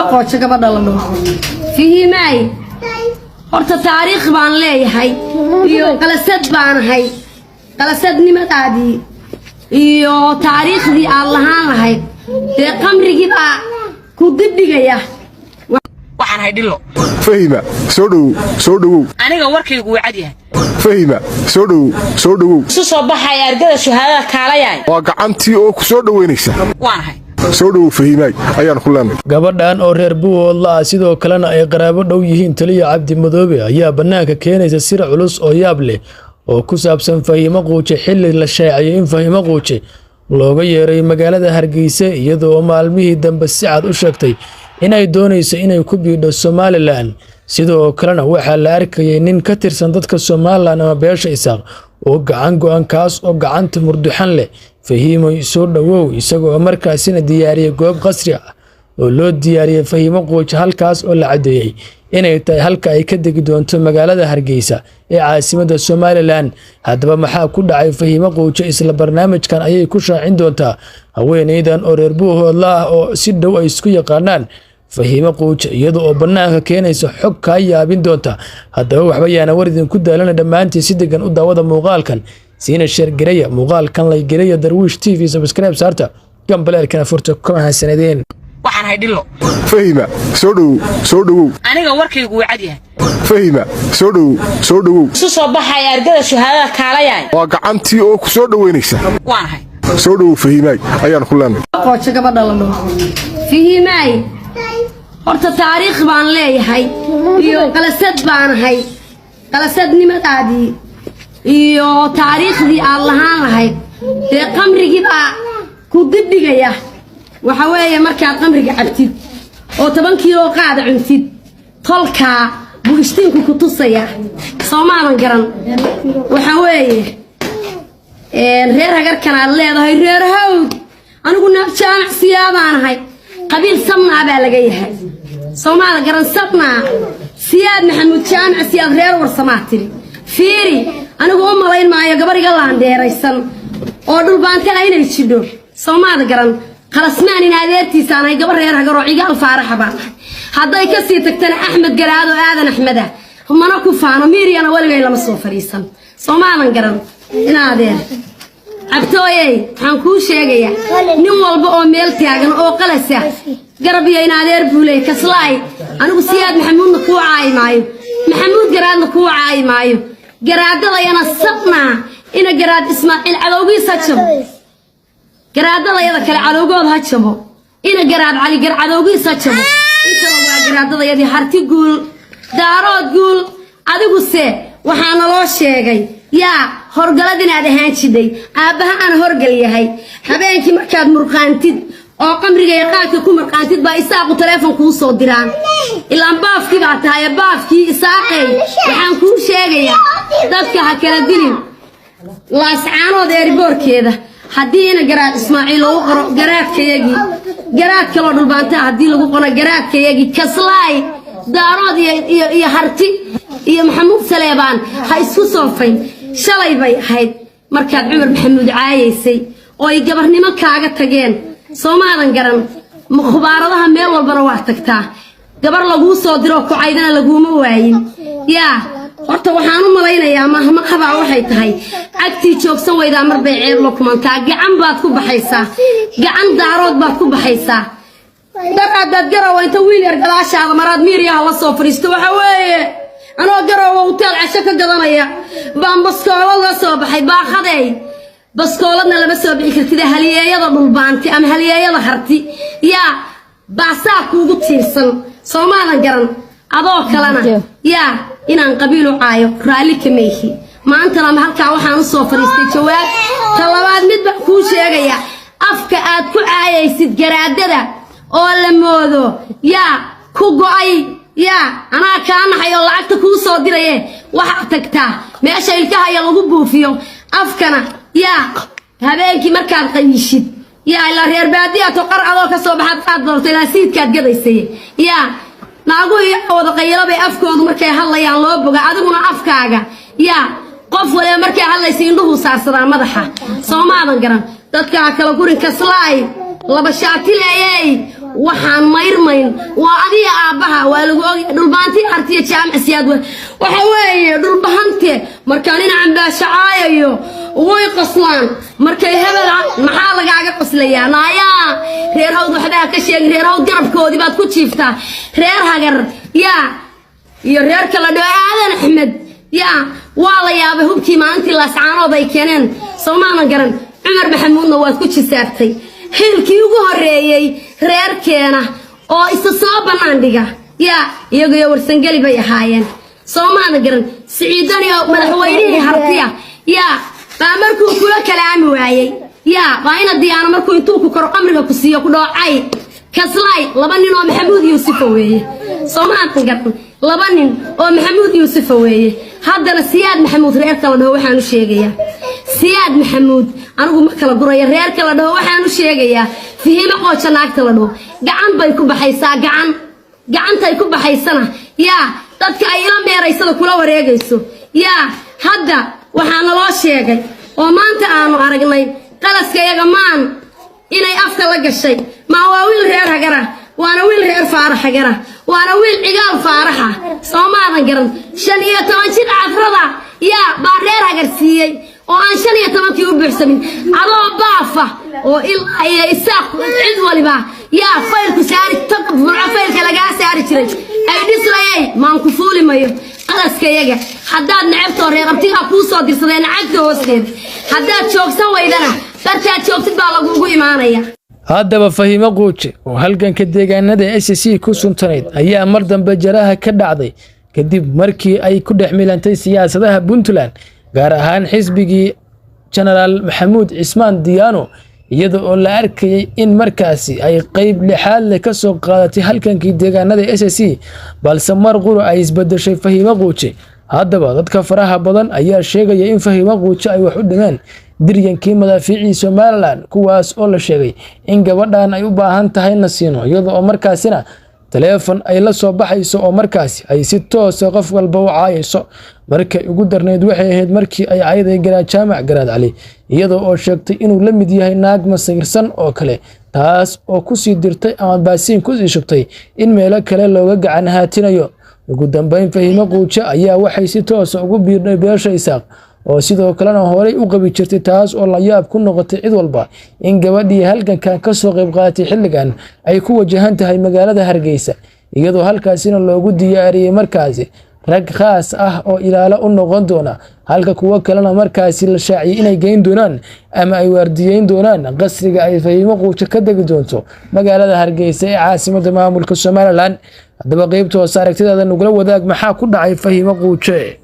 Qoojo gabadha la dhaho Fahiimaay, horta taariikh baan leeyahay iyo qalasad baanahay. Qalasadnimadaadii iyo taariikhdii aad lahaan lahayd dee qamrigii baa ku dibdhigaya. Waxaan ahay dhillo. Fahima, soo dhowow, soo dhowow. Aniga warkaygu wuu cad yahay. Fahima, soo dhowow, soo dhowow. Isu soo baxaya argada shuhaadada kaalayaay. Waa gacantii oo ku soo dhoweynaysa. Waan ahay. Soo dhowow Fahimaay ayaan ku leenahay. Gabadhan oo reer Buuhoodla ah, sidoo kalena ay qaraabo dhow yihiin taliya Cabdi Madoobe, ayaa bannaanka keenaysa sir culus oo yaab leh oo ku saabsan Fahiimo Quuje, xilli la shaaciyay in Fahiimo Quuje looga yeeray magaalada Hargeysa, iyadoo maalmihii dambe si cad u sheegtay inay doonayso inay ku biidho Somaliland. Sidoo kalena waxaa la arkayay nin ka tirsan dadka Somaliland ama beesha Isaaq oo gacan go-an, kaas oo gacanta murduxan leh, "Fahiimoy, soo dhowow," isagoo markaasina diyaariyay goob qasri ah oo loo diyaariyey Fahiimo Quuje, halkaas oo la caddeeyey inay tahay halka ay ka degi doonto magaalada Hargeysa ee caasimadda Somaliland. Haddaba maxaa ku dhacay Fahiimo Quuje? Isla barnaamijkan ayay ku shaacin doontaa haweeneydan oo reer Buuhoodla ah oo si dhow ay isku yaqaanaan Fahiimo Quuje, iyada oo bannaanka keenaysa xog kaa yaabin doonta. Haddaba waxba yaana war idinku daalana, dhammaantiin si degan u daawada muuqaalkan, siina share gareeya muuqaalkan, like gareeya, Darwiish TV subscribe saarta, gambaleelkana furta. Kuma hasanadeen. Waxaan ahay dhillo. Fahima, soo dhowow, soo dhowow. Aniga warkaygu wuu cad yahay. Fahima, soo dhowow, soo dhowow. Isu soo baxaya argada shuhaadada kaalayaay. Waa gacantii oo ku soo dhoweynaysa. Waan ahay. Soo dhowow Fahimaay ayaan ku leenahay. Qoojo gabadha la dhaho Fahiimaay, horta taariikh baan leeyahay iyo qalasad baanahay. Qalasadnimadaadii iyo taariikhdii aad lahaan lahayd dee qamrigii baa ku dibdhigaya. Waxa weeye, markaad qamriga cabtid oo 10 kiilo qaada cuntid, tolkaa buu ishtiinku ku tusaya. Soomaadan garan? Waxa weeye, reer Hagarkan aad leedahay, reer Hawd, anigu naag Jaamac Siyaabaan ahay. Qabiil Sabnaa baa laga yahay. Soomaada garan? Sabnaa Siyaad Maxamuud Jaamac Siyaad, reer Warsamaa tiri. Fiiri, anigu u malayn maayo gabar iga laandheeraysan oo dhulbaantana inay jidho. Soomaada garan? Qalasmaan in adeertiisaan ahay, gabar reer Hagaroo Cigaal Faaraxa baan ahay. Hadday kasii tagtana Axmed Garaado Aadan Axmeda mana ku faano, miiryana weligay lama soo fadhiisan. Soomaadan garan? In adeer Cabtooyey, waxaan kuu sheegayaa, nin walba oo meel taagan oo qalasa garab iyo in adeer buuley. Kaslaay, anigu Siyaad Maxamuudna kuu caayi maayo, Maxamuud Garaadna kuu caayi maayo. Garaadadayana Sabnaa ina Garaad Ismaaciil cadowgiis ha jabo, garaadadayada kale cadowgood ha jabo, ina Garaad Cali gar cadowgiis ha jabo. Intaba waa garaadadayadii. Harti guul, Daarood guul. Adiguse waxaa naloo sheegay yaa horgalad inaad ahaan jidhay, aabbaha aan horgal yahay. Habeenkii markaad murqaantid oo qamriga iyo qaadka ku murqaantid baa Isaaqu taleefon kuu soo diraan. Ilaan baafkii baa tahay, baafkii Isaaqey. Waxaan kuu sheegayaa, dadka ha kala dilin. Laascaanood airportkeeda haddii ina Garaad Ismaaciil lagu qoro garaadkayagii, garaad kaloo dhulbaantaa haddii lagu qoro garaadkayagii, kaslaay, Daarood iyo Harti iyo Maxamuud Saleebaan ha isku soofayn. Shalay bay ahayd markaad Cumar Maxamuud caayaysay oo ay gabarnimo kaaga tageen. Soomaadan garan? Khubaaradaha meel walbana waa tagtaa, gabar laguu soo diroo kucaydana laguuma waayin. Yaa horta waxaan u malaynayaa mahmahabaa waxay tahay, cagtii joogsan weydaa marbay ceeb la kumantaa. Gacan baad ku baxaysaa, gacan Daarood baad ku baxaysaa. Dar haddaad Garowa inta wiil yar gadaashaada maraad miiryaha la soo fadhiisto, waxa weeye, anoo Garowa huteel casho ka gadanaya baan baskoolad la soo baxay. Baaqadeey, baskooladna lama soo bixi kartid. Haliyeeyada dhulbaanti ama haliyeeyada Harti yaa baasaa kuugu tiirsan. Soomaadan garan? Adoo kalena yaa inaan qabiil u caayo raalli kama ihi. Maantana ma halkaa waxaan usoo fadhiistay jawaab. Ta labaad, mid baan kuu sheegaya: afka aad ku caayaysid garaadada oo la moodo yaa ku go'ay, yaa anaa kaa naxay oo lacagta kuu soo diraye. Waxaad tagtaa meesha ilkaha iyo lagu buufiyo afkana. Yaa habeenkii markaad qayishid, yaa ilaa reer baadiyato qar adoo ka soo baxaad qaad doorto, ilaa siidkaad gadaysay. Yaa naaguhu iyo wada qayilo bay afkoodu markay hadlayaan loo boga. Adiguna afkaaga yaa qof waliba markay hadlaysa indhuhu saarsadaa madaxa. Soomaadan garan? Dadkaa kala gurin. Kaslaay, laba shaati leeyey. Waxaan mayrmayn waa adiga aabbaha, waa lagu ogyahay. Dhulbaanti Artiya Jaamac Siyaad waxa weeye dhulbahante. Markaan dhinacan baashacaayayo way qoslaan, markay hebel maxaa lagaaga qoslayaa? Naayaa, reer Hawd waxbaa ka sheegin. Reer Hawd garabkoodii baad ku jiiftaa. Reer Hagar yaa iyo reer kala dhoo Aadan Axmed yaa waa la yaabay hubkii maalintii Laascaanood ay keeneen, soomaanan garan. Cumar Maxamuudna waad ku jisaartay hilkii ugu horreeyey reerkeena oo isa soo bannaan dhiga. Yaa iyaguyo Warsangeli bay ahaayeen, soomaanan garan. Siciidani oo madaxweynihii Hartiya yaa baa markuu kula kalaami waayey, yaa waa ina Diyaano markuu intuu ku koro qamriga ku siiyo ku dhoocay kaslaay. Laba nin oo Maxamuud Yuusufa weeye, soomaanan garan. Laba nin oo Maxamuud Yuusufa weeye. Haddana Siyaad Maxamuud reerka la dhaho waxaan u sheegayaa, Siyaad Maxamuud anigu ma kala guraya. Reerka la dhaho waxaan u sheegayaa, Fihimo Qooja naagta la dhaho gacan bay ku baxaysaa. Gacan gacantay ku baxaysana yaa dadka ay ila meeraysada kula wareegayso. Yaa hadda waxaa naloo sheegay oo maanta aanu aragnay qalaska iyaga maan inay afka la gashay. Maa waa wiil reer Hagara, waana wiil reer Faarax Hagara, waana wiil Cigaal Faaraxa, soomaadan garan. 15 jir cafrada yaa baa reer Hagar siiyey oo aan 15-kii u buuxsamin, adoo baafa oo ilaa iyo Isaaq cid waliba yaa faylku saari tag Burco faylka lagaa saari jiray ay dhislayay. Maan ku fuuli mayo qalaska yaga. Haddaad nacabtoo reer abtigaa kuu soo dirsadeen cagta hoosteeda, haddaad joogsan waydana bartaad joogtid baa lagugu imaanaya. Haddaba Fahiimo Quuje oo halganka deegaanada SSC ku suntanayd ayaa mar dambe jaraha ka dhacday kadib markii ay ku dhex milantay siyaasadaha Puntland, gaar ahaan xisbigii Jenaraal Maxamuud Cismaan Diyaano, iyada oo la arkayay in markaasi ay qeyb lixaad leh ka soo qaadatay halgankii deegaanada SSC, balse mar qura ay isbedeshay Fahiimo Quuje. Haddaba dadka faraha badan ayaa sheegaya in Fahiimo Quuje ay wax u dhimeen diryankii madaafiicii Somaliland, kuwaas oo la sheegay in gabadhan ay u baahan tahay nasiino, iyada oo markaasina taleefon ay la soo baxayso oo markaasi ay si toosa qof walba u caayayso. Markay ugu darnayd waxay ahayd markii ay cayday Garaad Jaamac Garaad Cali, iyada oo sheegtay inuu la mid yahay naag masayrsan oo kale, taas oo kusii dirtay ama baasiin kusii shubtay in meelo kale looga gacan haatinayo. Ugu dambeyn Fahiimo Quuje ayaa waxay si toosa ugu biirnay beesha Isaaq oo sidoo kalena horey u qabi jirtay, taas oo la yaab ku noqotay cid walba in gabadhii halgankan kasoo qayb qaadatay xilligan ay ku wajahan tahay magaalada Hargeysa, iyadoo halkaasina loogu diyaariyey markaasi rag khaas ah oo ilaalo u noqon doona, halka kuwo kalena markaasi la shaaciyey inay geyn doonaan ama ay waardiyeyn doonaan qasriga ay Fahiimo Quuje ka degi doonto magaalada Hargeysa ee caasimada maamulka Somaliland. Haddaba qeybta hoose aragtidaada nagula wadaag, maxaa ku dhacay Fahiimo Quuje?